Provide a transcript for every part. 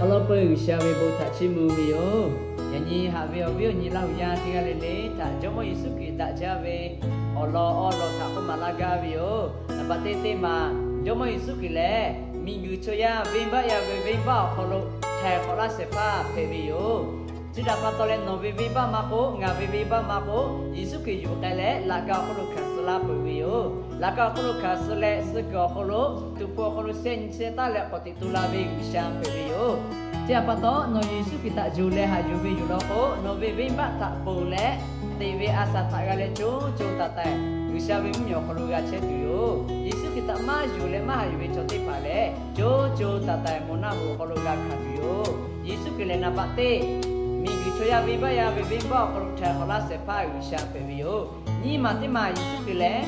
Awˬ lawn peuˬ G'uiˬsha ve bon htaꞈ chiˇ mvuh ve yoˬ. Yaꞈ nyi haꞈ ve awˬ viˉ awˬ nyi Laˇ huˍ yaˇ teˇ g'aˇ le le htaꞈ Jawˇmawˇ Yeˍsuˆ Hkriꞈ daꞈ jaˇ ve awˬ lawn awˬ lawn htaꞈ k'oˆ maˍ laˇ gaˇ ve yoˬ. Naˍ baꞈ teˇ teˇ maˬ, Jawˇmawˇ Yeˍsuˆ Hkriꞈ lehˬ miˬguiˬ chaw yaˇ venˇbaˆ yaˇ ve venˇbaˆ awˬ hk'aw lo htaiˍ hk'awꞈ laˇ shehˍ hpaˇ hpehꞈ ve yoˬ. Chi htaꞈ pa taw leh nawˬ ve venˇbaˆ maˇ k'oˆ, ngaˬ ve venˇbaˆ maˇ k'oˆ, Yeˍsuˆ Hkriꞈ yuˬ k'ai leh laꞈ ka awˬ hk'aw lo hkanˍ suh laˇ peuˬ ve yoˬ. Laꞈ ka awˬ hk'aw lo hkanˍ suh leh, suh kuiˬ awˬ hk'aw lo, tuˍ hpfuh awˬ hk'aw lo shehˆ nyi shehˆ taˉ leh k'awꞈ teꞈ tu la ve G'uiˬsha hpehꞈ ve yoˬ. Chi htaꞈ pa taw, nawˬ Yeˍsuˆ Hkriꞈ htaꞈ yonˍ leh haꞈ yuˬ ve yoˬ law k'o, nawˬ ve venˇbaˆ htaꞈ ponˬ leh, teꞈ ve a shaˍ htaꞈ g'a leh co co taiˍ taiˍ G'uiˬsha ve mvuhˇmiˬ awˬ hk'aw lo g'a chehˇ tuˬ yoˬ. Yeˍsuˆ Hkriꞈ htaꞈ maˇ yonˍ leh maˇ haꞈ yuˬ ve chaw teˇ hpaˍ lehˬ, co co taiˍ taiˍ moˬ naˆ hoꞈ awˬ hk'aw lo g'a hkanˍ tuˬ yoˬ. Yeˍsuˆ Hkriꞈ lehˬ naˍ baꞈ teˇ, miˬguiˬ chaw yaˇ venˇbaˆ yaˇ ve venˇbaˆ awˬ hk'aw lo htaiˍ hk'awꞈ laˇ shehˍ hpaˇ G'uiˬsha hpehꞈ ve yoˬ. Nyiˇ maˬ teˇ maˬ Yeˍsuˆ Hkriꞈ lehˬ,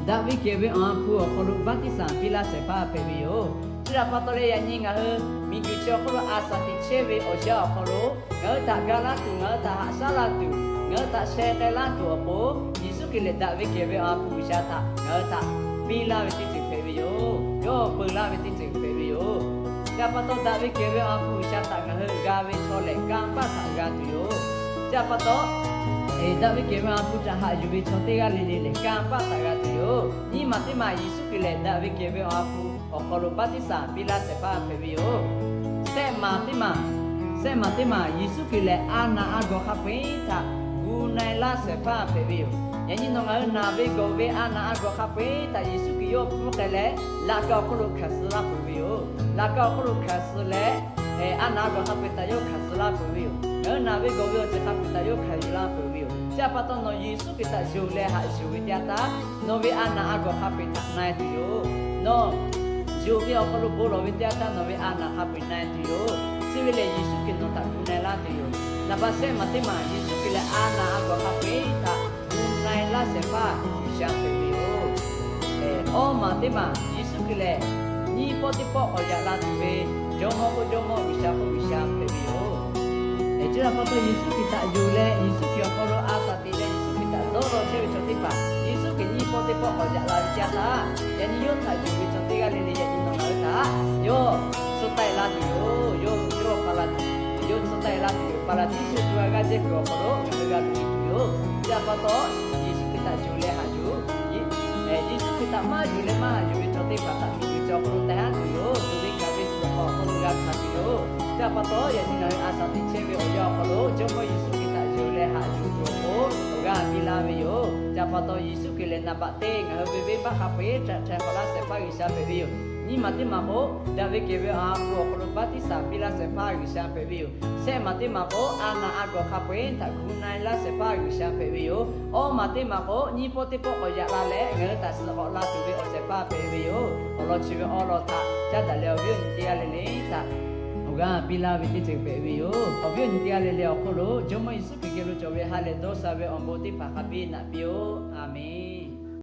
daꞈ ve kehˬ ve awˬ ha hpu awˬ hk'aw lo baˆtiˆsaˬ piˇ laˇ shehˍ hpaˇ hpehꞈ ve yoˬ. Chi htaꞈ pa taw leh yaꞈ nyi ngaˬ hui miˬguiˬ chi awˬ hk'oˆ lo a shaˍ teꞈ chehˇ ve awˬ yanˇ awˬ hk'aw lo ngaˬ hui htaꞈ ga laˇ tuˬ, ngaˬ hui htaꞈ haꞈ shaˉ laˇ tuˬ, ngaˬ hui htaꞈ sheh k'ai laˇ tuˬ awˬ pon, Yeˍsuˆ Hkriꞈ lehˬ daꞈ ve kehˬ ve awˬ ha hpu G'uiˬsha htaꞈ ngaˬ hui htaꞈ piˇ laˇ ve teˇ ceuˬ hpehꞈ ve yoˬ. Yawˇ peu laˇ ve teˇ ceuˬ hpehꞈ ve yoˬ. Chi htaꞈ pa taw, daꞈ ve kehˬ ve awˬ ha hpu G'uiˬsha htaꞈ ngaˬ hui g'a ve chaw lehˬ, kanˇ paˆ htaꞈ g'a tuˬ yoˬ. Chi htaꞈ pa taw, daꞈ ve kehˬ ve awˬ ha hpu htaꞈ haꞈ yuˬ ve chaw teˇ g'aˇ le le lehˬ, kanˇ paˆ htaꞈ g'a tuˬ yoˬ. Nyiˇ maˬ teˇ maˬ Yeˍsuˆ Hkriꞈ lehˬ, daꞈ ve kehˬ ve awˬ ha hpu awˬ hk'aw lo baˆtiˆsaˬ piˇ laˇ shehˍ hpaˇ hpehꞈ ve yoˬ. Shehˆ maˬ teˇ maˬ, shehˆ maˬ teˇ maˬ Yeˍsuˆ Hkriꞈ lehˬ, a naˬ a gawˬ hk'a peu-eˬ htaꞈ gu na-e laˇ shehˍ hpaˇ hpehꞈ ve yoˬ. Yaꞈ nyi nawˬ ngaˬ hui naˬ ve gawˬ ve a naˬ a gawˬ hk'a peu-eˬ htaꞈ Yeˍsuˆ Hkriꞈ yawˇ pfuhˇ k'ai leh, laꞈ ka awˬ hk'oˆ lo hkanˍ suh laˇ peuˬ ve yoˬ. Laꞈ ka awˬ hk'oˆ lo hkanˍ suh leh, a naˬ a gawˬ hk'a peu-eˬ htaꞈ yawˇ hkanˍ suh laˇ peuˬ ve yoˬ. Ngaˬ hui naˬ ve gawˬ ve awˬ ceuˬ hk'a peu-eˬ htaꞈ yawˇ hkanˍ yuˬ laˇ peuˬ ve yoˬ. Chi htaꞈ pa taw, nawˬ Yeˍsuˆ Hkriꞈ htaꞈ yonˍ leh haꞈ yuˬ ve teˇ yanˇ htaˇ, nawˬ ve a naˬ a gawˬ hk'a peu-eˬ htaꞈ na-e tuˬ yoˬ. Nawˬ yonˍ ve awˬ hk'aw lo bon lawˬ ve teˇ yanˇ htaˇ, nawˬ ve a naˬ hk'a peu-eˬ na-e tuˬ yoˬ. Chi ve lehˬ, Yeˍsuˆ Hkriꞈ nawˬ htaꞈ gu na-e laˇ tuˬ yoˬ. Naˍ baꞈ shehˆ maˬ teˇ maˬ Yeˍsuˆ Hkriꞈ lehˬ, a naˬ a gawˬ hk'a peu-eˬ htaꞈ gu na-e laˇ shehˍ hpaˇ G'uiˬsha hpehꞈ ve yoˬ. Awˇ maˬ teˇ maˬ Yeˍsuˆ Hkriꞈ lehˬ, nyiˇ pawˆ teˇ pawˆ k'awꞈ yaꞈ la tuˬ ve Jawˇmawˇ k'oˆ Jawˇmawˇ, G'uiˬsha k'oˆ G'uiˬsha hpehꞈ ve yoˬ. Chi htaꞈ pa taw, Yeˍsuˆ Hkriꞈ htaꞈ yonˍ leh, Yeˍsuˆ Hkriꞈ awˬ hk'aw lo a shaˍ teꞈ leh Yeˍsuˆ Hkriꞈ htaꞈ dawˇ law chehˇ ve chaw teˇ hpaˍ, Yeˍsuˆ Hkriꞈ nyiˇ pawˆ teˇ pawˆ k'awꞈ yaꞈ la ve teˇ yanˇ htaˇ, yaꞈ nyi yawˇ htaꞈ yonˍ ve chaw teˇ g'aˇ le le yaꞈ nyi nawˬ ngaˬ hui htaꞈ yawˇ tsuhˇ taˆ-e laˇ tuˬ yoˬ. Yawˇ yawˇ pa la, yawˇ tsuhˇ taˆ-e laˇ tuˬ yoˬ. Paˍraˍdiˇsuˆ co ha g'aˇ jehˇ kuiˬ awˬ hk'aw lo ngaˬ hui g'a tuˬ yoˬ. Chi htaꞈ pa taw, Yeˍsuˆ Hkriꞈ htaꞈ yonˍ leh haꞈ yuˬ, Yeˍsuˆ Hkriꞈ htaꞈ maˇ yonˍ leh maˇ haꞈ yuˬ ve chaw teˇ hpaˍ htaꞈ miˬguiˬ chi awˬ hk'aw lo taiˍ haˉ tuˬ yoˬ. Tuˬ ve kaꞈ ve suhˍ hk'awꞈ awˬ hk'aw lo g'a hkanˍ tuˬ yoˬ. Chi htaꞈ pa taw, yaꞈ nyi ngaˬ hui a shaˍ teꞈ chehˇ ve awˬ yanˇ awˬ hk'aw lo Jawˇmawˇ Yeˍsuˆ Hkriꞈ htaꞈ yonˍ leh haꞈ yuˬ tuˬ awˬ pon awˬ g'aˇ piˇ laˇ ve yoˬ. Chi htaꞈ pa taw, Yeˍsuˆ Hkriꞈ lehˬ naˍ baꞈ teˇ ngaˬ hui ve venˇbaˆ hk'a peu-eˬ htaꞈ htaiˍ hk'awꞈ laˇ shehˍ hpaˇ G'uiˬsha hpehꞈ ve yoˬ. Nyiˇ maˬ teˇ maˬ k'o, daꞈ ve kehˬ ve awˬ ha hpu awˬ hk'aw lo baˆtiˆsaˬ piˇ laˇ shehˍ hpaˇ G'uiˬsha hpehꞈ ve yoˬ. Shehˆ maˬ teˇ maˬ k'o, a naˬ a gawˬ hk'a peu-eˬ htaꞈ gu na-e laˇ shehˍ hpaˇ G'uiˬsha hpehꞈ ve yoˬ. Awˇ maˬ teˇ maˬ k'o, nyiˇ pawˆ teˇ pawˆ k'awꞈ yaꞈ la leh ngaˬ hui htaꞈ suhˍ k'awꞈ la tuˬ ve awˬ shehˍ hpaˇ hpehꞈ ve yoˬ. Awˬ lawn chi ve awˬ lawn htaꞈ caˉ daꞈ leh awˬ viˉ awˬ nyi teˇ g'aˇ le le htaꞈ awˬ g'aˇ piˇ laˇ ve teˇ ceuˬ hpehꞈ ve yoˬ. Awˬ viˉ awˬ nyi teˇ g'aˇ le le awˬ hk'oˆ lo Jawˇmawˇ Yeˍsuˆ Hkriꞈ geh lo cawˬ ve ha lehˬ dawˇ sha ve awˬ bon teˇ hpaˍ hk'a biˇ naꞈ piˇ-oˆ. A menˬ.